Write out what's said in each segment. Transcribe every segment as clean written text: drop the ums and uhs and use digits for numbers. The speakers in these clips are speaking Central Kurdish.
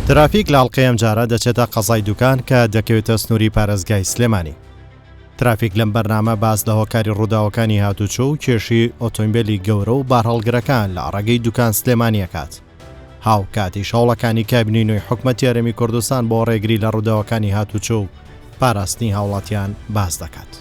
ترافیک لە ئەڵقەی ئەمجارە دەچێتە قەزای دوکان کە دەکەوێتە سنووری پارێزگای سلێمانی. ترافیک لەم بەرنامە باس لە هۆکاری ڕووداوەکانی هاتوچۆ و کێشی ئۆتۆمبێلی گەورە و بارهەڵگرەکان لە ڕێگەی دوکان سلێمانی ئەکات. هاوکاتیش هەوڵەکانی کابینەی نوێی حکومەتی هەرێمی کوردستان بۆ ڕێگری لە ڕووداوەکانی هاتوچۆ و پاراستنی هاوڵاتیان باس دەکات.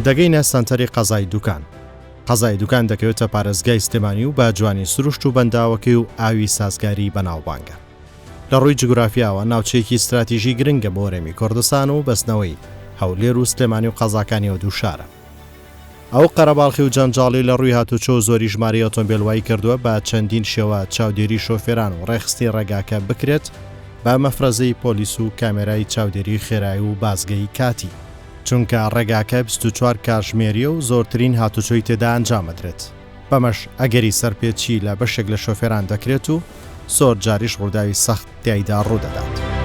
دەگەینە سەنتەری قەزای دوکان. قەزای دوکان دەکەوێتە پارێزگای سلێمانی و بە جوانی سروشت و بەنداوەکەی و ئاوی سازگاری بەناوبانگە. لە ڕووی جوگرافیاوە ناوچەیەکی ستراتیژی گرنگە بۆ هەرێمی کوردستان و بەستنەوەی هەولێر و سلێمانی و قەزاکانی ئەو دوو شارە. ئەو قەرەباڵخی و جەنجاڵی لە ڕووی هاتوچۆ و زۆری ژمارەی ئۆتۆمبێل وای کردووە بە چەندین شێوە چاودێری شۆفێران و ڕێکخستنی ڕێگاکە بکرێت بە مەفرەزەی پۆلیس و کامێرای چاودێری خێرای و بازگەی کاتی. چونکە ڕێگاکە 24 کاتژمێرییە و زۆرترین هاتوچۆی تێدا ئەنجامەدرێت، بەمەش ئەگەری سەرپێچی لە بەشێک لە شۆفێران دەکرێت و زۆر جاریش ڕووداوی سەخت تیایدا ڕوودەدات.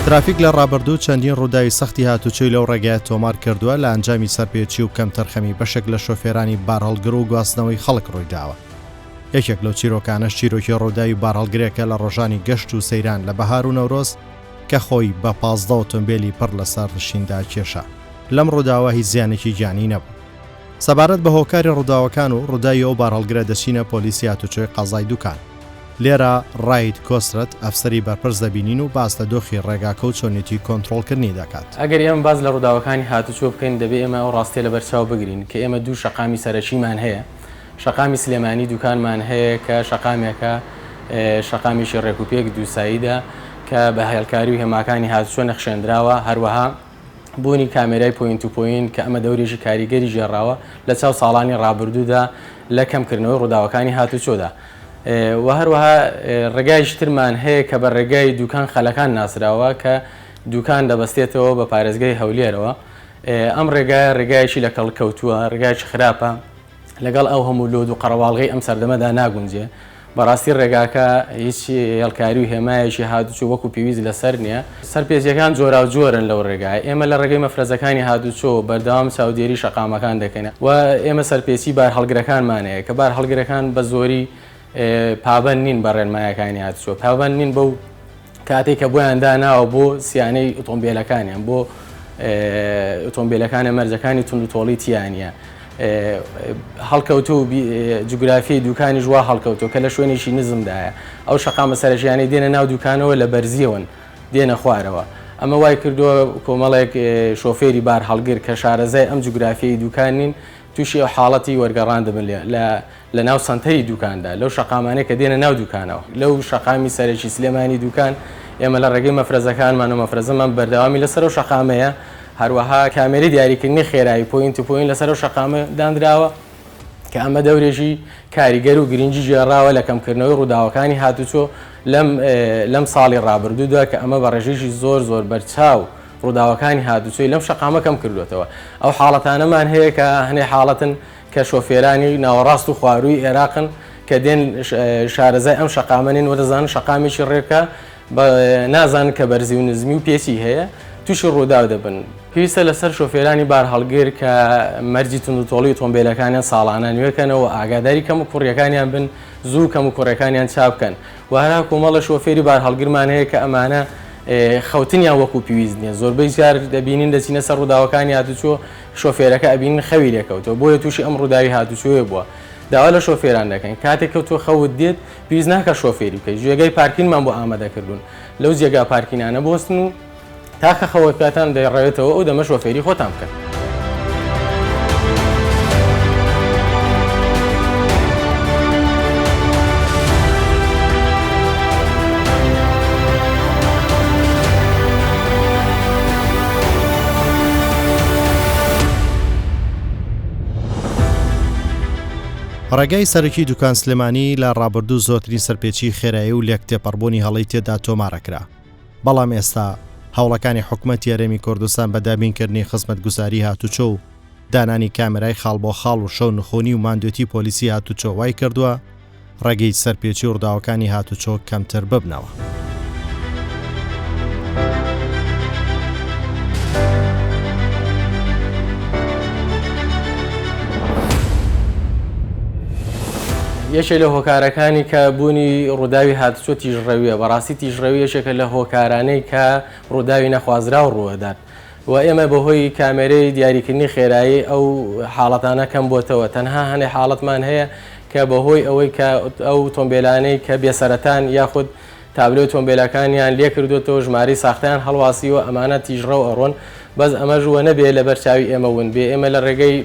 ترافیک لە ڕابردوو چەندین ڕووداوی سەختی هاتوچۆی لەو ڕێگایە تۆمار کردووە لە ئەنجامی سەرپێچی و کەمتەرخەمی بەشێک لە شۆفێرانی بارهەڵگر و گواستنەوەی خەڵک ڕوویداوە. یەکێک لەو چیرۆکانەش چیرۆکی ڕووداوی بارهەڵگرێکە لە ڕۆژانی گەشت و سەیران لە بەهار و نەورۆز کە خۆی بە 15 ئۆتۆمبێلی پڕ لە سەرنشیندا کێشا. لەم ڕووداوە هیچ زیانێکی گیانی نەبوو. سەبارەت بە هۆکاری ڕووداوەکان و ڕووداوی ئەو بارهەڵگرە دەچینە پۆلیسی هاتوچۆی قەزای دوکان. لێرە ڕاید کۆسرەت ئەفسەری بەرپرس دەبینین و باس لە دۆخی ڕێگاکە و چۆنێتی کۆنترۆڵکردنی دەکات. ئەگەر ئێمە باس لە ڕووداوەکانی هاتوچۆ بکەین دەبێ ئێمە ئەو ڕاستیە لەبەرچاو بگرین کە ئێمە دوو شەقامی سەرەکیمان هەیە شەقامی سلێمانی دوکانمان هەیە کە شەقامێکە شەقامێکی ڕێکوپێک دووسایدە کە بە هێڵکاری و هێماکانی هاتوچۆ نەخشێندراوە هەروەها بوونی کامێرای point to point کە ئەمە دەورێکی کاریگەری گێڕاوە لە چاو ساڵانی ڕابردوودا لە کەمکردنەوەی ڕووداوەکانی هاتوچۆدا و هەروەها ڕێگایش ترمان هەیە کە بە ڕێگای دوکان خەلەکان ناسراوە کە دوکان دەبەستێتەوە بە پارێزگای هەولێرەوە ئەم ڕێگایە ڕێگایەکی لە کەڵکەوتووە ڕێگایکی خراپە لەگەڵ ئەو هەموو لۆد و قەڕەواڵغەی ئەم سەردەمەدا ناگونجێ. بەڕاستی ڕێگاکە هیچ هێڵکاری و هێمایەکی هاتوچۆ وەکو پێویست لەسەر نییە. سەرپێچیەکان جۆراوجۆرن لەو ڕێگایە. ئێمە لە ڕێگەی مەفرەزەکانی هاتوچۆ بەردەوام چاودێری شەقامەکان دەکەین و ئێمە سەرپێچی بارهەڵگرەکانمان هەیە کە بارهەڵگرەکان بە زۆری پابەند نین بە ڕێنمایەکانی هاتوچۆ، پابەند نین بەو کاتێک کە بۆیان داناوە بۆ سیانەی ئۆتۆمبیلەکانیان بۆ ئۆتۆمبیلەکانە مەرجەکانی توندوتۆڵی تیانە هەڵکەوتو و جوگرافی دوکانیش وا هەڵکەوتو کە لە شوێنێکی نزمدایە ئەو شەقامە سەرەکیانەی دێنە ناو دوکانەوە لە بەرزیەوەن دێنە خوارەوە ئەمە وای کردووە کۆمەڵێک شۆفێری بار هەڵگر کە شارەزای ئەم جوگرافیی دوکان نین تووشی ئەو حاڵەتی وەرگەڕان دەبن لە لە ناو سەنتەری دوکاندا، لەو شەقامانەی کە دێنە ناو دوکانەوە، لەو شەقامی سەرەکی سلێمانی دوکان، ئێمە لە ڕێگەی مەفرەزەکانمان و مەفرەزەمان بەردەوامی لەسەر ئەو شەقامەیە، هەروەها کامێرەی دیاریکردنی خێرایی point to point لەسەر ئەو شەقامە دانراوە، کە ئەمە دەورێکی کاریگەر و گرنگی گێڕاوە لە کەمکردنەوەی ڕووداوەکانی هاتوچۆ لەم لەم ساڵی ڕابردوودا کە ئەمە بە ڕێژەیەکی زۆر زۆر بەرچاو ڕووداوەکانی هاتوچۆی لەم شەقامە کەم کردووەتەوە. ئەو حاڵەتانەمان هەیە کە هەنێ حاڵەتن کە شۆفێرانی ناوەڕاست و خوارووی ئێراقن کە دێن شارەزای ئەم شەقامە نین و دەزانن شەقامێکی ڕێکە نازانن کە بەرزی و نزمی و پێچی هەیە تووشی ڕووداو دەبن. پێویستە لەسەر شۆفێرانی بارهەڵگر کە مەرجی توندوتۆڵی ئۆتۆمبێلەکانیان ساڵانە نوێکەنەوە و ئاگاداری کەموکوڕییەکانیان بن، زوو کەموکوڕیەکانیان چابکەن و هەرها کۆمەڵە شۆفێری بارهەڵگرمان هەیە کە ئەمانە خەوتنیان وەکو پێویست نییە زۆربەی جار دەبینین دەچینە سەر ڕووداوەکانی هاتوچۆ شۆفێرەکە ئەبینین خەوی لێکەوتەوە بۆیە تووشی ئەم ڕووداوی هاتوچۆیە بووە داوا لە شۆفێران دەکەین کاتێک کە تۆ خەوت دێت پێویست ناکە شۆفێری بکەیت جێگای پارکینمان بۆ ئامادە کردوون لەو جێگا پارکینانە بوەستن و تا کە خەوەکەتان دەڕەوێتەوە ئەو دەمە شۆفێری خۆتان بکەن. ڕێگای سەرەکی دوکان سلێمانی لە ڕابردوو زۆرترین سەرپێچی خێرایی و لێک تێپەڕبوونی هەڵەی تێدا تۆمارەکرا. بەڵام ئێستا هەوڵەکانی حکومەتی هەرێمی کوردستان بە دابینکردنی خزمەتگوزاری هاتوچۆ و دانانی کامێرای خاڵ بۆ خاڵ و شەو نخونی و ماندوێتی پۆلیسی هاتوچۆ وای کردووە ڕێگەی سەرپێچی و ڕووداوەکانی هاتوچۆ کەمتر ببنەوە. یەکێ لە هۆکارەکانی کە بوونی ڕووداوی هاتوچۆ تیژڕەویە بەڕاستی تیژڕەوی یەکێکە لە هۆکارانەی کە ڕووداوی نەخوازراو ڕووەدات و ئێمە بەهۆی کامێرەی دیاریکردنی خێرایی ئەو حاڵەتانە کەم بۆتەوە تەنها هەنێ حاڵەتمان هەیە کە بەهۆی ئەوەی کە ئەو تۆمبێلانەی کە بێسەرەتان یاخود تابلۆی تۆمبێلەکانیان لێکردۆتەوە ژمارەی ساختەیان هەڵواسیوە ئەمانە تیژڕەو ئەڕۆن بەس ئەمەش وە نەبێ لەبەر چاوی ئێمە ون بێ ئێمە لە ڕێگەی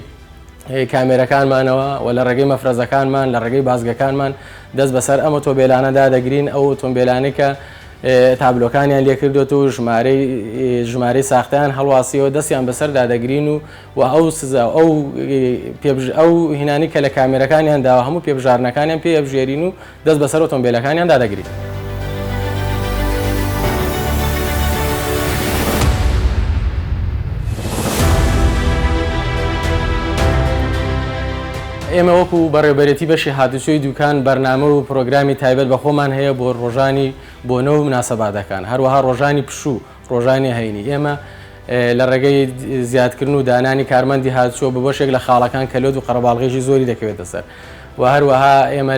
کامێرەکانمانەوە و لە ڕێگەی مەفرەزەکانمان لە ڕێگەی بازگەکانمان دەست بەسەر ئەم ئۆتۆبێلانەدا دەگرین ئەو ئۆتۆمبێلانەی کە تابلۆکانیان لێکردوێت و ژمارەی ژمارەی ساختیان هەڵواسیەوە دەستیان بەسەردا دەگرین و و ئەو سزا ئەو ئەو هینانی کە لە کامێرەکانیان داوە هەموو پێبژاردنەکانیان پێ ئەبژێرین و دەست بەسەر ئۆتۆمبێلەکانیان دادەگرین. ئێمە وەکو بەڕێوبەرێتی بەشی هاتوچۆی دوکان بەرنامە و پرۆگرامی تایبەت بە خۆمان هەیە بۆ ڕۆژانی بۆنە و مناسەباتەکان هەروەها ڕۆژانی پشوو ڕۆژانی هەینی ئێمە لە ڕێگەی زیادکردن و دانانی کارمەندی هاتوچۆ بە بەشێک لە خاڵەکان کە لۆد و قەرەباڵغیی زۆری دەکەوێتە سەر و هەروەها ئێمە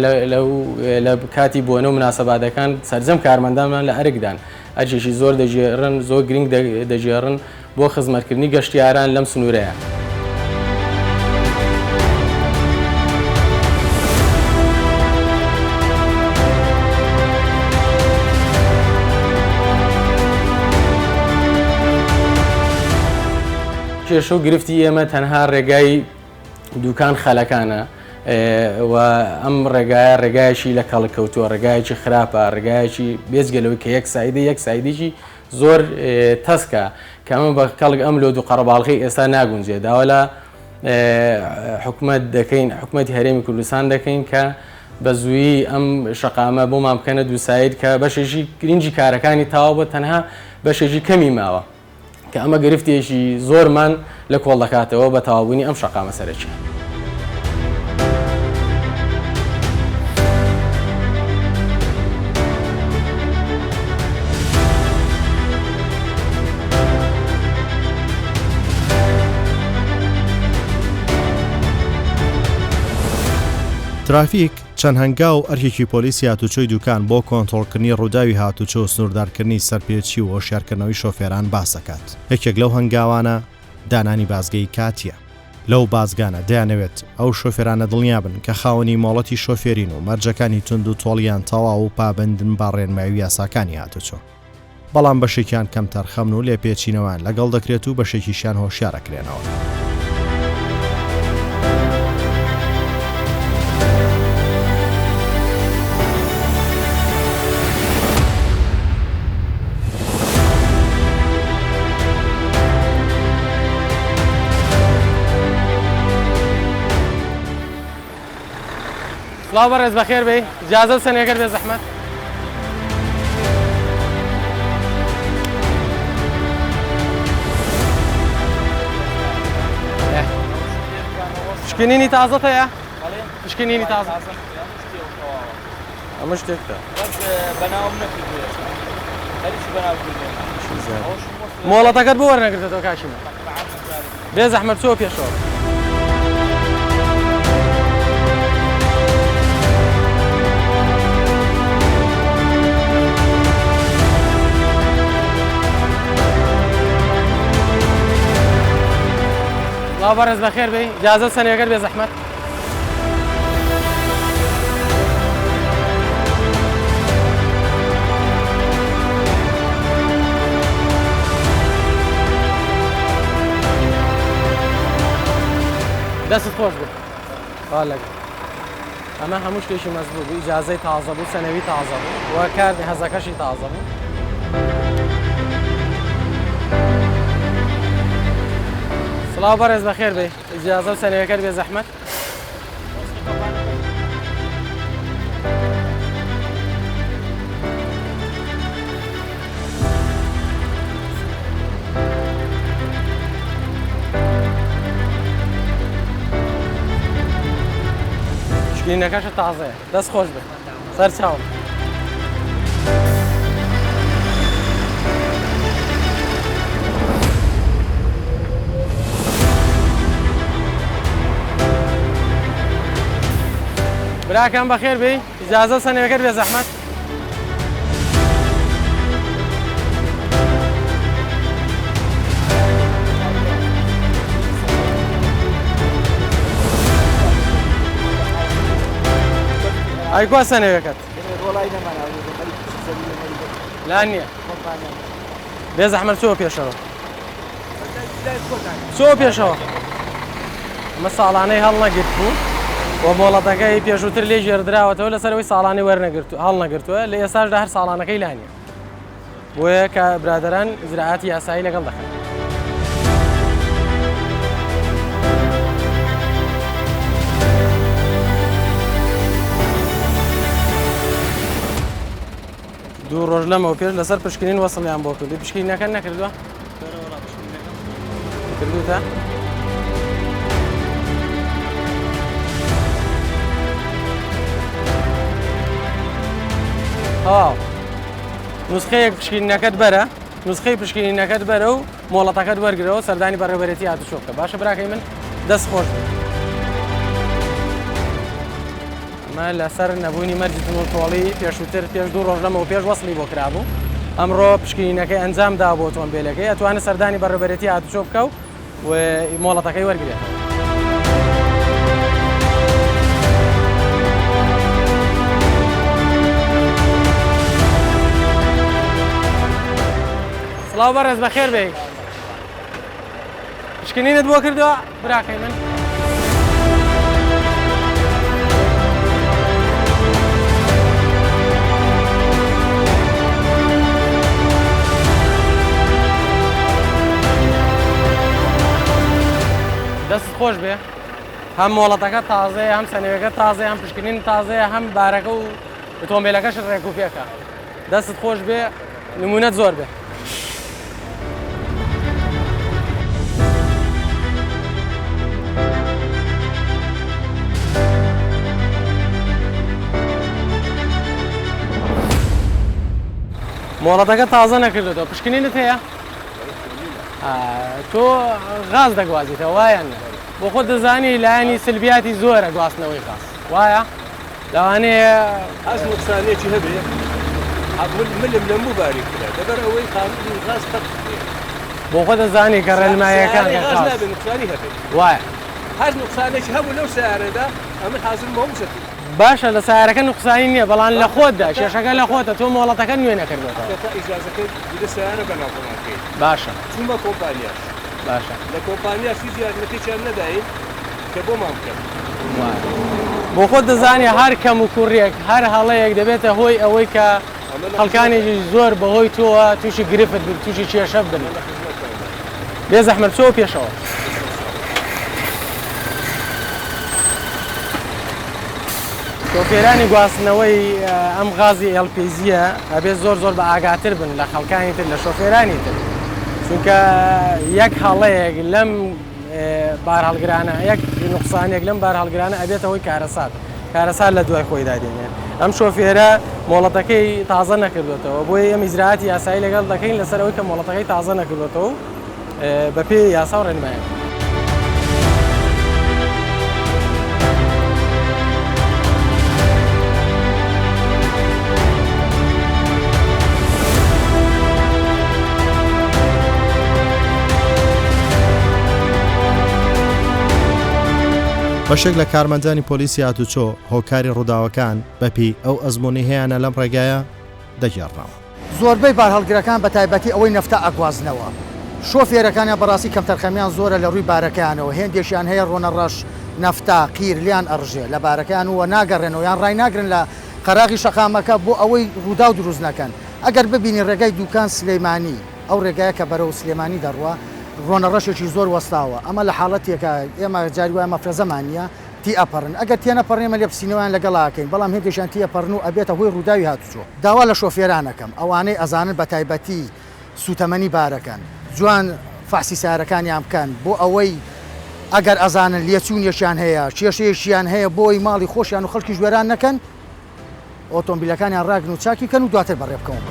لە کاتی بۆنە و مناسەباتەکان سەرجەم کارمەندانمان لە ئەرکدان ئەرکێکی زۆر دەگێڕن زۆر گرنگ دەگێڕن بۆ خزمەتکردنی گەشتیاران لەم سنوورەیە. کێشە و گرفتی ئێمە تەنها ڕێگای دوکان خەلەکانە و ئەم ڕێگایە ڕێگایەکی لە کەڵک کەوتووە ڕێگایەکی خراپە ڕێگایەکی بێجگە لەوەی کە یەک side ە یەک side ێکی زۆر تەسکە کە ئەمە بە کەڵک ئەم load و قەرەباڵغی ئێستا ناگونجێ داوا لە حکومەت دەکەین حکومەتی هەرێمی کوردستان دەکەین کە بە زوویی ئەم شەقامە بۆمان بکەنە دوو side کە بەشێکی گرنگی کارەکانی تەواو بە تەنها بەشێکی کەمی ماوە. کە ئەمە گرفتێکی زۆرمان لە کۆڵ دەکاتەوە بە تەواوبوونی ئەم شەقامە سەرەکیە. ترافیک، چەند هەنگاو و ئەرکێکی پۆلیسی هاتوچۆی دوکان بۆ کۆنتڕۆڵکردنی ڕووداوی هاتوچۆ و سنووردارکردنی سەرپێچی و هۆشیارکردنەوەی شۆفێران باس دەکات. یەکێک لەو هەنگاوانە دانانی بازگەی کاتییە. لەو بازگانە دەیانەوێت ئەو شۆفێرانە دڵنیابن کە خاوەنی مۆڵەتی شۆفێرین و مەرجەکانی توندوتۆڵیان تەواو و پابەندن بە ڕێنمایی و یاساکانی هاتوچۆ. بەڵام بەشێکیان کەمتەرخەمن و لێپێچینەوەیان لەگەڵ دەکرێت و بەشێکیشیان هۆشیار ئەکرێنەوە. سڵاو بەڕێز بەخێر بێی جازە و سەنێگەر بێ زەحمەت. پشکنینی تازەت هەیە؟ پشکنینی تازە ئەمە شتێکتە مۆڵەتەکەت بۆ وەرنەگرتەوە کاکی من بێ زەحمەت بچۆ پێشەوە. سڵاو بەڕێز بەخێر بێی جازە سەنێگەر بێ زەحمەت. دەستت خۆش بێ لەگەڵ ئەمە هەموو شتێکی مەزبوو بوو ئیجازەی تازە بوو سەنەوی تازە بوو و کار هەزەکەشی تازە بوو سڵاو بەڕێز بەخێر بێ ئیجازە و سەنەوەکەت بێ زەحمەت پشکنینەکەشت تازەیە. دەست خۆش بێت. سەرچاوم. براکەم بەخێر بێی ئیجازە سەنەوەکەت بێ زەحمەت. ئای کوا سەنەوەکەت؟ لا نییە بێ زەحمەت چۆ پێشەوە چۆ پێشەوە ئەمە ساڵانەی هەڵنەگرت بوو و مۆڵەتەکەی پێشووتر لێ ژێردراوەتەوە لەسەرەوەی ساڵانی وەرنەگرت هەڵنەگرتووە لە ئێستاشدا هەر ساڵانەکەی لانیە بۆیە کە برادەران ئیجرائاتی یاسایی لەگەڵ دەکەن. دوو ڕۆژ لەمەو پێش لەسەر پشکنین وەسڵیان بۆ کردی پشکینەکە نەکردووە کردوتە؟ تەواو نوسخەیەک پشکینەکەت بەرە نوسخەی پشکینەکەت بەرە و مۆڵەتەکەت وەرگرەوە سەردانی بەڕێوەبەرێتی هاتوچۆ بکە باشە براکەی من دەست خۆش بێت ئەمە لەسەر نەبوونی مەرجی تونوتۆڵی پێشووتر پێش دوو ڕۆژ لەمەوە پێش وەسڵی بۆ کرابوو ئەمڕۆ پشکنینەکەی ئەنجام دا بۆ ئۆتۆمبیلەکەی ئەتوانێت سەردانی بەڕێوەبەرێتی هاتوچۆ بکە و و مۆڵەتەکەی وەرگێت. سڵاو بەڕێز بەخێر بێی پشکنینت بۆ کردووە براکەی من؟ دەست خۆش بێ هەم مۆڵەتەکە تازەیە هەم سەنەوەکە تازەیە هەم پشکنین تازەیە هەم بارەکە و ئۆتۆمبیلەکەش ڕێک و پێکە دەستت خۆش بێ نمونەت زۆر بێ. مۆڵەتەکە تازە نەکردێتەوە پشکنینت هەیە؟ تۆ غاز دەگوازیتەوە وایە بۆ خۆت دەزانی لایەنی سلبیاتی زۆرە گواستنەوەی غاز وایە؟ لەوانەیە هەست نوقسانیەکی هەبێ ملم لە موو باریکترە لەبەر ئەوەی قانونی غاز قەت نیە. بۆ خۆت دەزانی کە ڕێنماییەکان کە غاز نابێ نوقسانی هەبێ. وایە. هەر نوقسانێکی هەبوو لەو سەیارەدا ئەمن حازرم بۆ هەموو شتێک. باشە لە سەیارەکە نوقسانی نیە بەڵام لە خۆتدا کێشەکە لە خۆتە تۆ مۆڵەتەکەت نوێ نەکردۆتەوە. ئەخۆ تا ئیجازەکەی بدە سەیارە بەناو خۆمان بکەین. باشە. چوومە کۆمپانیاش. باشە. لە کۆمپانیاش هیچ یارمەتیەکیان نەداین. کە بۆمان بکەن. بۆ خۆت دەزانی هەر کەم و کوڕیەک هەر هەڵەیەک دەبێتە هۆی ئەوەی کە خەڵکانێکی زۆر بەهۆی تۆوە تووشی گرفت بن تووشی کێشە بن بێ زەحمەت بچۆوە پێشەوە. شۆفێرانی گواستنەوەی ئەم غازی LPG یە ئەبێت زۆر زۆر بە ئاگاتر بن لە خەڵکانی تر لە شۆفێرانی تر چونکە یەک هەڵەیەک لەم بارهەڵگرانە یەک نوقسانێک لەم بارهەڵگرانە ئەبێتە هۆی کارەسات کارەسات لە دوای خۆیدا دێنێ ئەم شۆفێرە مۆڵەتەکەی تازە نەکردوێتەوە بۆیە ئێمە ئیجرائاتی یاسایی لەگەڵ دەکەین لەسەر ئەوەی کە مۆڵەتەکەی تازە نەکردوێتەوە بەپێی یاسا و ڕێنمایەک. بەشێک لە کارمەندانی پۆلیسی هاتوچۆ هۆکاری ڕووداوەکان بەپێی ئەو ئەزموونەی هەیانە لەم ڕێگایە دەگێڕنەوە. زۆربەی بارهەڵگرەکان بەتایبەتی ئەوەی نەفتە ئەگوازنەوە شۆفێرەکانیان بەڕاستی کەمتەرخەمیان زۆرە لە ڕووی بارەکەیانەوە هێندێکیان هەیە ڕۆنە ڕەش نەفتە قیر لیان ئەڕژێ لە بارەکەیان و ناگەڕێنەوە یان ڕایناگرن لە قەراغی شەقامەکە بۆ ئەوەی ڕووداو دروست نەکەن ئەگەر ببینی ڕێگای دوکان سلیمانی ئەو ڕێگایە کە بەرەو سلێمانی دەڕوا ڕۆنە ڕەشێکی زۆر وەستاوە ئەمە لە حاڵەتێکا ئێمە جاری وایە مەفرەزەمان نییە تیئەپەڕن ئەگەر تێنەپەڕن ئێمە لێپرسینەوەیان لەگەڵا ئەکەین بەڵام هێندێکیان تیئەپەڕن و ئەبێتە هۆی ڕووداوی هاتوچۆ. داوا لە شۆفێران ئەکەم ئەوانەی ئەزانن بەتایبەتی سوتەمەنی بارەکەن جوان فەحسی سەیارەکانیان بکەن بۆ ئەوەی. ئەگەر ئەزانن لێچوونێکیان هەیە، کێشەیەکیان هەیە بۆی ماڵی خۆشیان و خەڵکیش وێران نەکەن، ئۆتۆمبیلەکانیان ڕاگرن و چاکی بکەن و دواتر بەڕێ بکەون.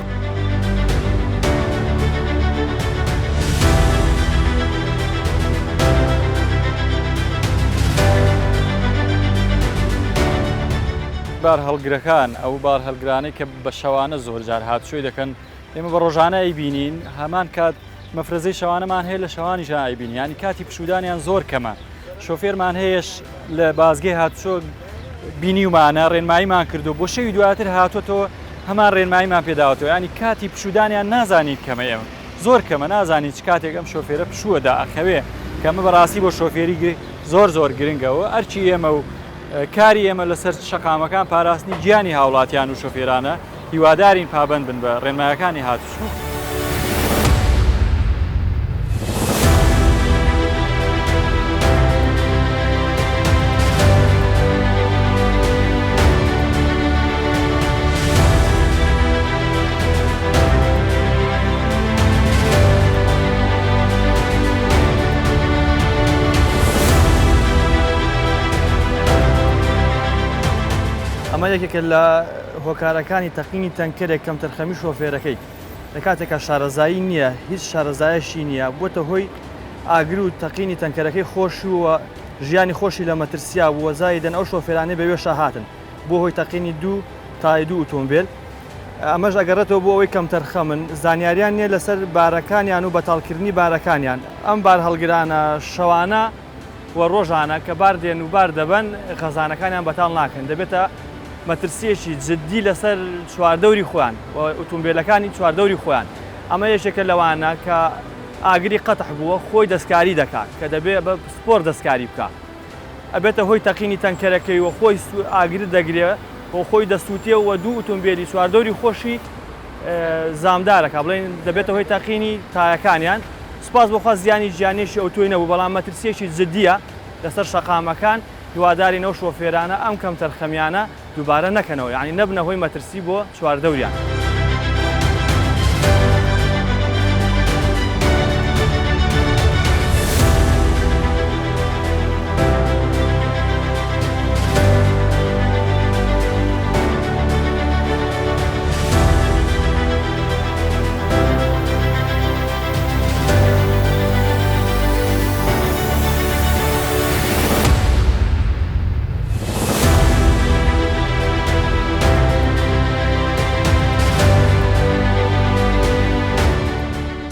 بارهەڵگرەکان، ئەو بارهەڵگرانەی کە بە شەوانە زۆر جار هاتوچۆی دەکەن، ئێمە بە ڕۆژانە ئەیبینین، هەمان کات مەفرەزەی شەوانەمان هەیە لە شەوانیشا ئەیبینین، یانی کاتی پشوودانیان زۆر کەمە. شۆفێرمان هەیە لە بازگەی هاتوچۆ بینیومانە ڕێنماییمان کردو بۆ شەوی دواتر هاتۆتەوە هەمان ڕێنماییمان پێداوەتەوە ینی کاتی پشودانیان نازانین کەمە ئێمە زۆر کەمە نازانین چ کاتێک ئەم شۆفێرە پشووەدا ئەخەوێ کەمە بەڕاستی بۆ شۆفێری زۆر زۆر گرنگەوە ئەرکی ئێمە و کاری ئێمە لەسەر شەقامەکان پاراستنی گیانی هاوڵاتیان و شۆفێرانە هیوادارین پابەند بن بە ڕێنمایەکانی هاتوچۆ. ئەمە یەکێکە لە هۆکارەکانی تەقینی تەنکەرێک کەمتەرخەمی شۆفێرەکەی لە کاتێکا شارەزایی نییە هیچ شارەزایەشی نییە بووەتە هۆی ئاگر و تەقینی تەنکەرەکەی خۆشی و ژیانی خۆشی لە مەترسیا بووە زایدەن ئەو شۆفێرانەی بەوێشا هاتن بۆ هۆی تەقینی دوو تای دوو ئۆتۆمبێل ئەمەش ئەگەڕێتەوە بۆ ئەوەی کەمتەرخەمن زانیاریان نییە لەسەر بارەکانیان و بەتاڵکردنی بارەکانیان ئەم بارهەڵگرانە شەوانە و ڕۆژانە کە بار دێن و بار دەبەن خەزانەکانیان بەتاڵ ناکەن دەبێتە مەترسیەکی جددی لەسەر چواردەوری خۆیان و ئوتومبیلەکانی چواردەوری خۆیان ئەمە یەکێکە لەوانە کە ئاگری قەتح بووە خۆی دەستکاری دەکات کە دەبێ بە پسپۆر دەستکاری بکە ئەبێتە هۆی تەقینی تەنکەرەکەی و خۆی ئاگر دەگرێ و خۆی دەسووتێ و دوو ئوتومبیلی چواردەوری خۆشی زامدارەکە بڵێن دەبێتە هۆی تەقینی تایەکانیان سوپاس بۆ خوا زیانی گیانیەکی ئەوتۆی نەبوو بەڵام مەترسیەکی جدیە لەسەر شەقامەکان هیوادارین ئەو شۆفێرانە ئەم کەمتەرخەمیانە دووبارە نەکەنەوە یانی نەبنە هۆی مەترسی بۆ چواردەوریان.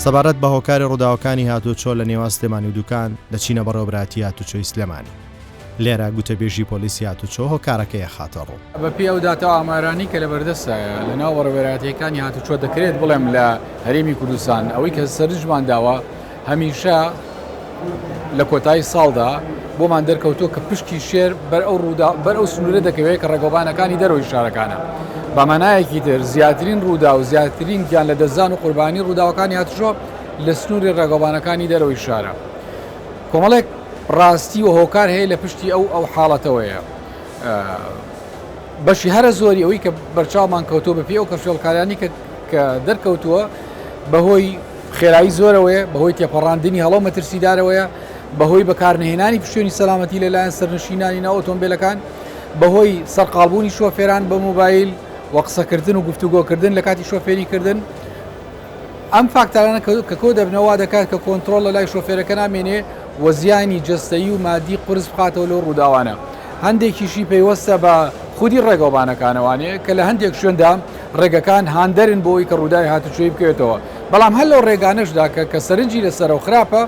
سەبارەت بە هۆکاری ڕووداوەکانی هاتوچۆ لە نێوان سلێمانی و دوکان دەچینە بەڕێوەبەرایەتی هاتوچۆی سلێمانی. لێرە گوتەبێژی پۆلیسی هاتوچۆ هۆکارەکەی ئەخاتە ڕوو. بەپێی ئەو داتا و ئامارانەی کە لەبەردەستایە لەناو بەڕێوەبەرایەتییەکانی هاتوچۆ دەکرێت بڵێم لە هەرێمی کوردستان ئەوەی کە سەرنجمان داوە هەمیشە لە کۆتایی ساڵدا بۆمان دەرکەوتووە کە پشکی شێر بەر ئەو ڕوودا بەر ئەو سنوورە دەکەوێت کە ڕێگەوبانەکانی دەرەوەی شارەکانە بە مانایەکی تر زیاترین ڕوودا و زیاترین گیان لە دەستدان و قوربانی ڕووداوەکانی هاتوچۆ لە سنووری ڕێگەوبانەکانی دەرەوەی شارە کۆمەڵێک ڕاستی و هۆکار هەیە لە پشتی ئەو ئەو حاڵەتەوەیە. بەشی هەرە زۆری ئەوەی کە بەرچاومان کەوتووە بەپێی ئەو کەشوێڵکارانی کە کە دەرکەوتووە بەهۆی خێرایی زۆرەوەیە بەهۆی تێپەڕاندنی هەڵە و مەترسیدارەوەیە بەهۆی بەکارنەهێنانی پشتێنی سەلامەتی لەلایەن سەرنشینانی ناو ئۆتۆمبیلەکان بەهۆی سەرقاڵبوونی شۆفێران بە مۆبایل و قسەکردن و گفتوگۆکردن لە کاتی شۆفێریکردن ئەم فاکتەرانە کە کۆ دەبنەوە وا دەکات کە کۆنترۆڵ لە لای شۆفێرەکە نامێنێ و زیانی جەستەیی و مادی قورس بخاتەوە لەو ڕووداوانە. هەندێکیشی پەیوەستە بە خودی ڕێگەوبانەکانەوانێ کە لە هەندێک شوێندا ڕێگەکان هاندەرن بۆ ئەوەی کە ڕووداوی هاتوچۆی بکەوێتەوە، بەڵام هەر لەو ڕێگانەشدا کە کە سەرنجی لەسەرە و خراپە،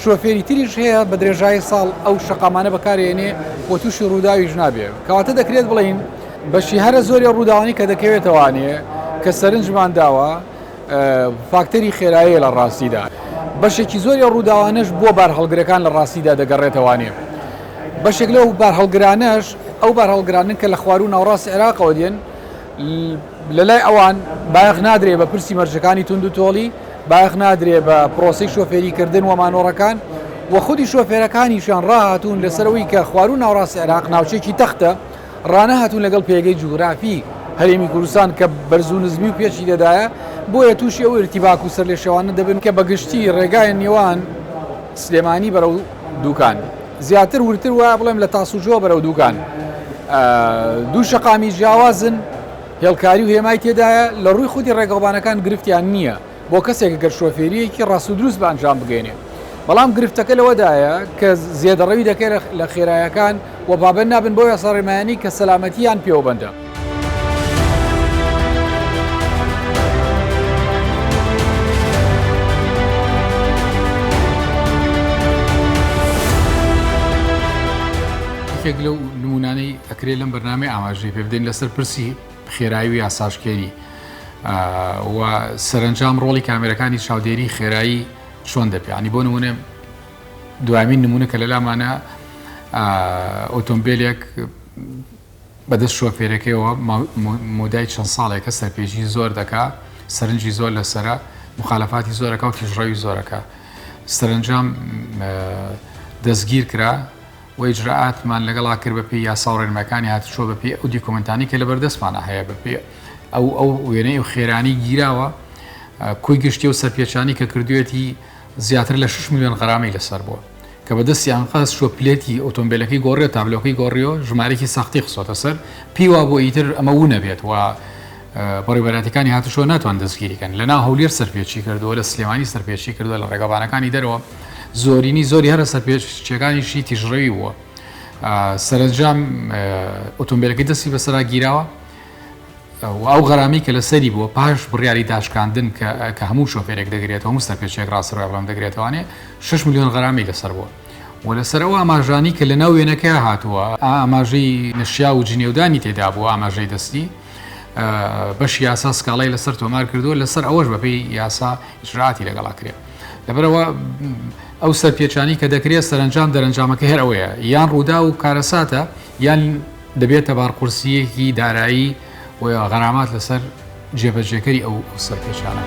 شۆفێری تریش هەیە بە درێژایی ساڵ ئەو شەقامانە بەکارێنێ و تووشی ڕووداویش نابێ. کەواتە دەکرێت بڵێین بەشی هەرە زۆری ئەو ڕووداوانەی کە دەکەوێتەوانێ کە سەرنجمان داوە فاکتەری خێراییە لە ڕاستیدا. بەشێکی زۆری ئەو ڕووداوانەش بۆ بارهەڵگرەکان لە ڕاستیدا دەگەڕێتەوانێ. بەشێک لەو بارهەڵگرانەش ئەو بارهەڵگرانەن کە لە خواروو ناوەڕاستی عێراقەوە دێن، لە لای ئەوان بایەخ نادرێ بە پرسی مەرجەکانی توندوتۆڵی، بایەخ نادرێ بە پرۆسەی شۆفێریکردن و مانۆڕەکان و خودی شۆفێرەکانیشیان ڕاهاتوون لەسەر ئەوەی کە خواروو ناوەڕاستی عێراق ناوچەیەکی تەختە، ڕانەهاتوون لەگەڵ پێگەی جوگرافی هەرێمی کوردستان کە بەرز و نزمی و پێچی تێدایە، بۆیە تووشی ئەو ئیرتیباک و سەرلێشێوانە دەبن کە بە گشتی ڕێگای نێوان سلێمانی بەرەو دوکان. زیاتر وردتر وایە بڵێم لە تاسوجۆ بەرەو دووکان دوو شەقامی جیاوازن هێڵکاری و هێمای تێدایە لە ڕووی خودی ڕێگەوبانەکان گرفتیان نییە بۆ کەسێک گەر شۆفێریەکی ڕاست و دروست بە ئەنجام بگەینێ بەڵام گرفتەکە لەوەدایە کە زێدەڕەوی دەکەێت لە خێرایەکان و پابەند نابن بۆ یاسا ڕێنمایانی کە سەلامەتیان پێوەبەندە. یەکێک لەو نمونانەی ئەکرێ لەم بەرنامەی ئاماژەی پێ بدەین لەسەر پرسی خێرایی و یاساشکێنی و سەرنجام ڕۆڵی کامێرەکانی چاودێری خێرایی چۆن دەبێ ینی بۆ نمونە دوامین نمونە کە لەلامانە ئۆتۆمبیلێک بەدەست شۆفێرەکەیەوە مۆدای چەند ساڵێکە سەرپێچی زۆر دەکا سەرنجی زۆر لەسرە مخالفاتی زۆرەکە و تیژڕەوی زۆرەکە سەرنجام دەستگیر کرا و ئیجرائاتمان لەگەڵا کرد بەپێی یاسا و ڕێنمایەکانی هاتوچۆ بەپێی ئەو دیکۆمنتانی کە لەبەردەستمانە هەیە بەپێی ئەو ئەو وێنەی و خێرانی گیراوە کۆی گشتی و سەرپێچانی کە کردوێتی زیاتر لە 6 میلیۆن غەرامەی لەسەر بووە کە بە دەستی ئەنقەست شوە پلێتی ئۆتۆمبیلەکەی گۆڕیەوە تابلۆکەی گۆڕیەوە ژمارەیەکی ساختەی خستۆتە سەر پێی وابووە ئیتر ئەمە ونەبێت و بەڕێوبەراتەکانی هاتوچۆ ناتوان دەستگیری کەن لەناو هەولێر سەرپێچی کردووە لە سلێمانی سەرپێچی کردووە لە ڕێگەبانەکانی دەرەوە زۆرینی زۆری هەرە سەرپێچیەکانیشی تیژڕەوی بووە سەرەنجام ئۆتۆمبیلەکەی دەستی بەسەرا گیراوە و ئەو غەرامی کە لەسەری بووە پاش بڕیاری داشکاندن کە هەموو شۆفێرێک دەگرێتەوە هەموو سەرپێچێک ڕاستڕێ بڵام دەگرێتەوانێ 6 میلیۆن غەرامی لەسەر بووە و لەسەر ئەو ئاماژانی کە لەناو وێنەکە هاتووە ئاماژەی نەشیا و جنێودانی تێدا بووە ئاماژەی دەستی بەشی یاسا سکاڵای لەسەر تۆمار کردووە لەسەر ئەوەش بەپێی یاسا ئیجرائاتی لەگەڵا کرێ لەبەرەوە ئەو سەرپێچانی کە دەکرێت سەرنجام دەرەنجامەکە هەر ئەوەیە یان ڕوودا و کارەساتە یان دەبێتە بارقورسییەکی دارایی و غەرامات لەسەر جێبەجێکەری ئەو سەرپێچیانە.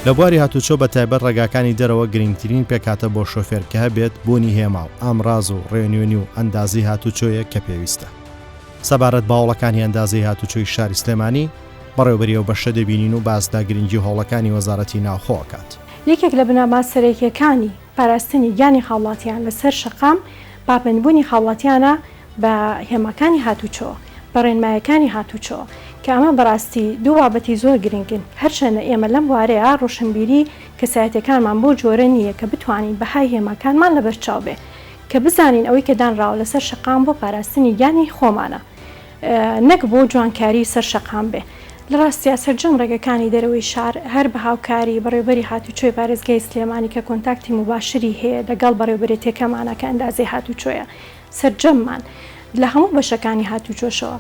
لە بواری هاتوچۆ بە تایبەت ڕێگاکانی دەرەوە گرنگترین پێکهاتە بۆ شۆفێر کە هەبێت بوونی هێما و ئامراز و ڕێنوێنی و ئەندازەی هاتوچۆیە کە پێویستە. سەبارەت بە هەوڵەکانی ئەندازەی هاتوچۆی شاری سلێمانی، بەڕێوبەری ئەو بەشە دەبینین و باس لە گرنگی هۆڵەکانی وەزارەتی ناوخۆ ئەکات. یەکێک لە بنەما سەرەکییەکانی پاراستنی گیانی هاوڵاتیان لەسەر شەقام، پابەندبوونی هاوڵاتیانە بە هێماکانی هاتوچۆ، بە ڕێنمایەکانی هاتوچۆ، کە ئەمە بەڕاستی دوو بابەتی زۆر گرنگن، هەرچەندە ئێمە لەم بوارەیا ڕۆشنبیری کەسایەتیەکانمان بەو جۆرە نییە کە بتوانین بەهای هێماکانمان لەبەرچاو بێ، کە بزانین ئەوەی کە دانراوە لەسەر شەقام بۆ پاراستنی گیانی خۆمانە. نەک بۆ جوانکاری سەر شەقام بێ. لە ڕاستیا سەرجەم ڕێگەکانی دەرەوەی شار هەر بە هاوکاری بەڕێوبەری هاتوچۆی پارێزگای سلێمانی کە کۆنتاکتی موباشری هەیە لە گەڵ بەڕێوبەرێتیەکەمانا کە ئەندازەی هاتوچۆیە سەرجەممان لە هەموو بەشەکانی هاتوچۆشەوە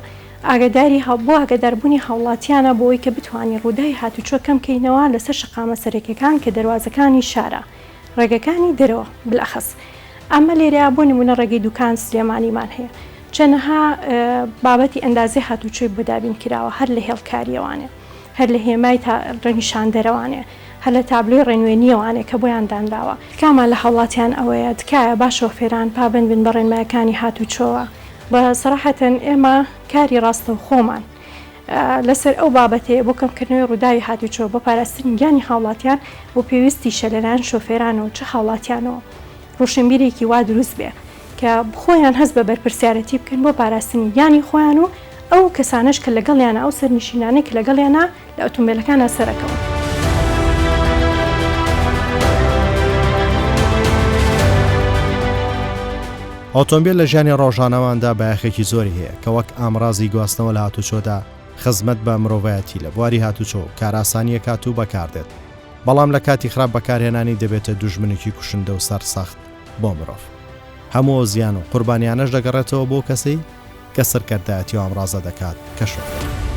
ئاگاداری بۆ ئاگاداربوونی هاوڵاتیانە بۆ ئەوەی کە بتوانین ڕووداوی هاتوچۆ کەم کەینەوە لەسەر شەقامە سەرەکیەکان کە دەروازەکانی شارە ڕێگەکانی دەرەوە بالاخص ئەمە لێرەیا بۆ نمونە ڕێگەی دوکان سلێمانیمان هەیە چەنەها بابەتی ئەندازەی هاتوچۆی بۆ دابین کراوە هەر لە هێڵکاریەوانێ هەر لە هێمای تا ڕێنیشاندەرەوانێ هەر لە تابلۆی ڕێنوێنیەوانێ کە بۆیان دانراوە. تکامان لە هاوڵاتیان ئەوەیە تکایە با شۆفێران پابەند بن بە ڕێنمایەکانی هاتوچۆوە. بە سەراحەتەن ئێمە کاری ڕاستەوخۆمان لەسەر ئەو بابەتەیە بۆ کەمکردنەوەی ڕووداوی هاتوچۆ بۆ پاراستنی گیانی هاوڵاتیان و پێویستیشە لەلایەن شۆفێرانەوە چ هاوڵاتیانەوە ڕۆشنبیرێکی وا دروست بێ کە خۆیان هەست بە بەرپرسیارەتی بکەن بۆ پاراستنی گیانی خۆیان و ئەو کەسانەش کە لەگەڵیانە ئەو سەرنشینانەی کە لەگەڵیانە لە ئۆتۆمبێلەکانا سەرەکەون. ئۆتۆمبێل لە ژیانی ڕۆژانەماندا بایەخێکی زۆری هەیە کە وەک ئامڕازی گواستنەوە لە هاتوچۆدا خزمەت بە مرۆڤایەتی لە بواری هاتوچۆ و کارئاسانییەکات و بەکاردێت بەڵام لە کاتی خراپ بەکارهێنانی دەبێتە دوژمنێکی کوشندە و سەرسەخت بۆ مرۆڤ. هەموو ئەو زیان و قوربانیانەش دەگەڕێتەوە بۆ کەسەی کە سەرکەردایەتی و ئامڕازە دەکات کە شۆفێرە.